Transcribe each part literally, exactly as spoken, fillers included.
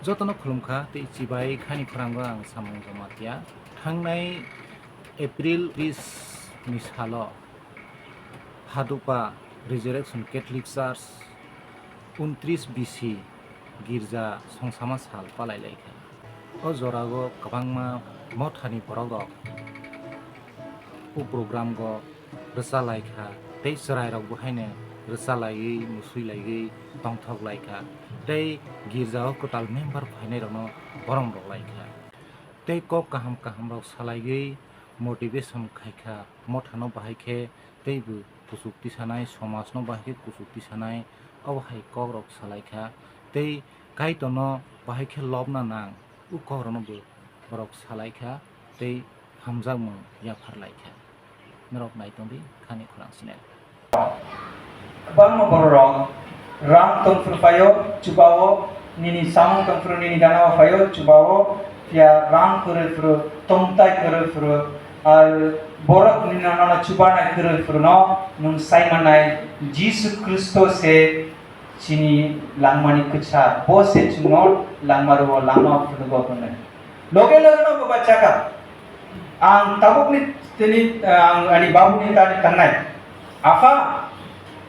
Jotono khulumkha tei chibai khani khorang ang Samung Jamatia. Thangnai April tris ni salo Hadupa Resurrection Catholic Church untris B C girja songsama sal palai lai kha. O jorao kwbangma mothani borok rok o program o rwcha lai kha tei chwrai rok bo haino rwcha laiwi musui laiwi tongthok lai kha tei girja o kwtal member phainai rokno borom rok lai kha tei kok kaham kaham rok salaiwi motivation khai kha mothano bahai khe tei bo kuchuk tisanai, somajno bahai khe kuchuk tisanai, obo hai kokrok salai kha. Tei Kaitorno bahai khe lobna nang, o kokrokno bo borok salai kha tei hamjakmung yaphar lai kha. Norok nai tong di, khani khorang sinai. Kwbangma bororok rang tongphuru phaio, chubao, nini samung tongphuru nini ganao phaio, chubao, phiya rang kwrwi phuru, tongthai kwrwi phuru, ar borok nini nono chubanai kwrwi phuruno nwng sai mannai Jisu Khristo se chini langmani kwchar, bo se chwngno langma rwo, lama phunukgo hwnwi. Loge loge no bo bachakha. Ang tabukni tini, ang ani babuni tani tangnai. Apha,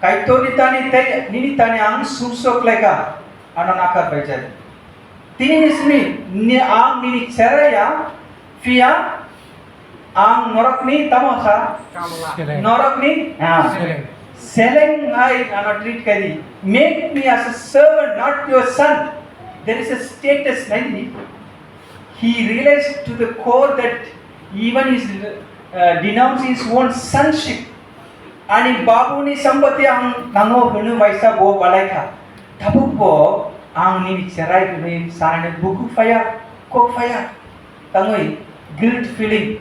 Kaitorni tani tei nini tani ang sumsok laika, ano nakar baijak. Tini ni simi ni ang nini cherai ya, phiya ang norokni tamo sa? Seleng. Norokni, ah. Seleng. Seleng hai ano treat kari. Make me as a servant, not your son. There is a status, nahi? He realized to the core that even his, uh, denounce his own sonship. Ani babuni sampati ang nango hwnwi waisa bo balaikha. Tabuk bo ang nini cherai hwnwi sanani buku phaya, kok phaya. Tangwi guilt feeling.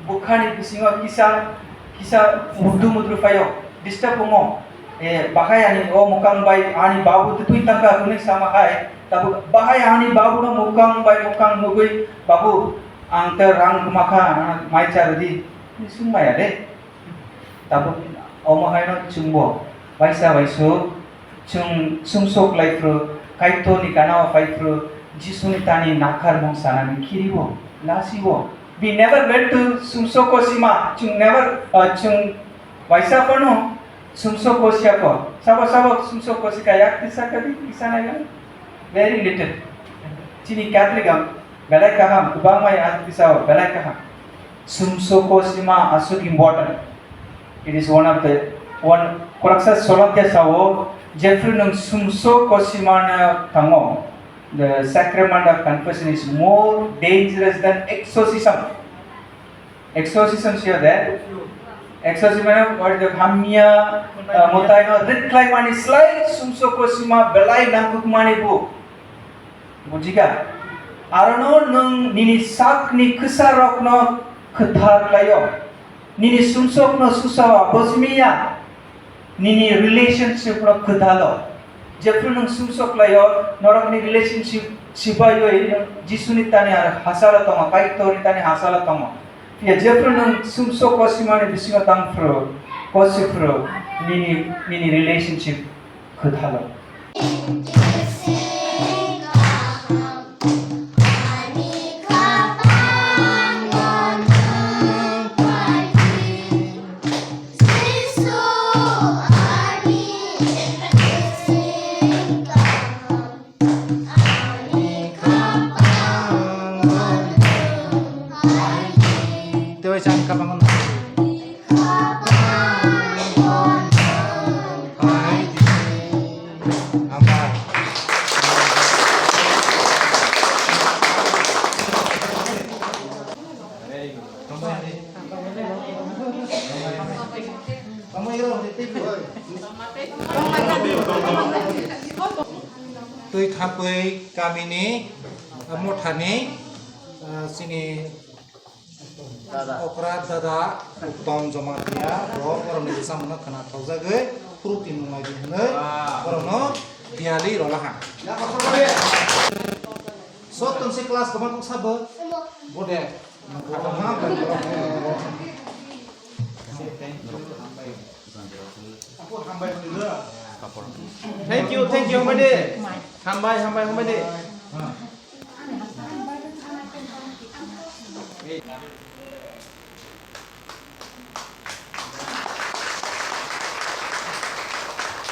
Bukhani bisingo kisa, kisa mudru mudru phaio. Disturb wngo. Eh, bahai ani o mukang bai ani babu twi tangka hwnwi sama hai. Tabuk bahai ani babu no mukang bai mukang nugwi, "Babu, ang te rang kwmakha, ano mai cha rwdi." Hwnwi swngmaya de. Tabuk omo haino chwngbo waisa waisu chwng sumsok lai phuru, Kaitorni gana-o phai phuru, Jisuni tani nakharmung sanani khiribo, lasibo. We never went to sumsok kosima, chwng never, uh, chwng waisa phano sumsok kosiya ko. Sabo sabo sumsok kosika yak tisa kadi, kisa nai lang. Very little. Chini Catholic am belai kaham, kwbangma ya tisa o belai kaham. Sumsok kosima aswk important. It is one of the, one, kwraksa solomtya sao, jephru nwng sumsok kosima no tango, the sacrament of confession is more dangerous than exorcism. Exorcism siya de? Exorcism mane what the hamya, uh, motai no rit khlai mani slai sumsok kosima belai nangkuk mani bu. Bujikha? Arono nwng nini sakni kwsarokno kwthar khlaio. Nini sumsokno susawa bosmiya. Nini relationship no kwthalo. Jephru nwng sumsok khlaio, norokni relationship sibaiwi Jisuni tani ar hasalo tongo, Kaitorni tani hasalo tongo. Phiya jephru nwng sumsok kosimani bisingo tang phuru, kosi phuru, nini, nini relationship kwthalo. Tei waisa ang kabang. Twi thapwi kamini, ah, mothani, ah, chini okra dada Uttom Jamatia rok borokni bwsamungno khwna thokjagwi phurukti nunglai di hwnwi borokno diyali rola ha. Sotton se class kwbang kok sabo? Bode. Thank you, thank you, hambai de. Hambai, hambai, hambai de.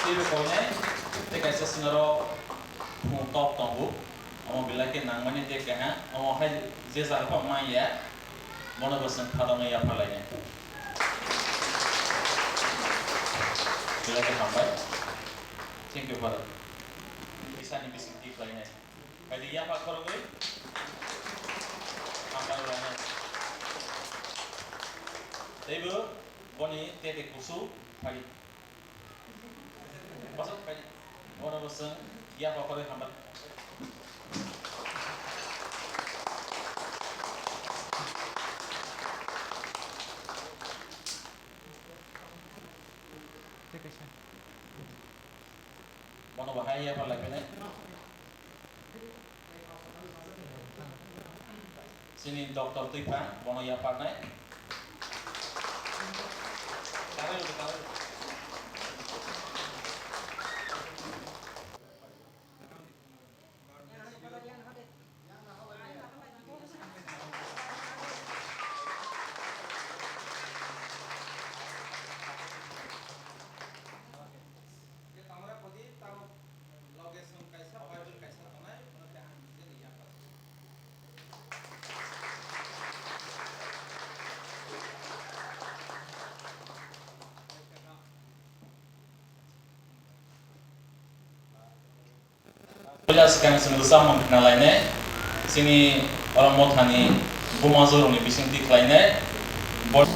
Teibo koinai tei kaisa sinaro phung tok tongo. Omo belai khe nangmani tei keha. Omo hai je jaga phano manya. Bono bo chwng kha dongwi yapharlainai. Belai khe hambai. Thank you, Father. Bisani bising twi khlainai. Phaidi yapha khorogwi hambai rwlainai. Teibo boni tete kusu phai. Bosok phai. Bono bo chwng yapha khorogwi hambai. Bono bo hai yapha lai phai nai. Chini doctor twi pha, bono yapharnai. Puila swkang chwng rwchapmung khna lainai, chini oro mothani buma jorokni bisingtwi khlainai. Bo-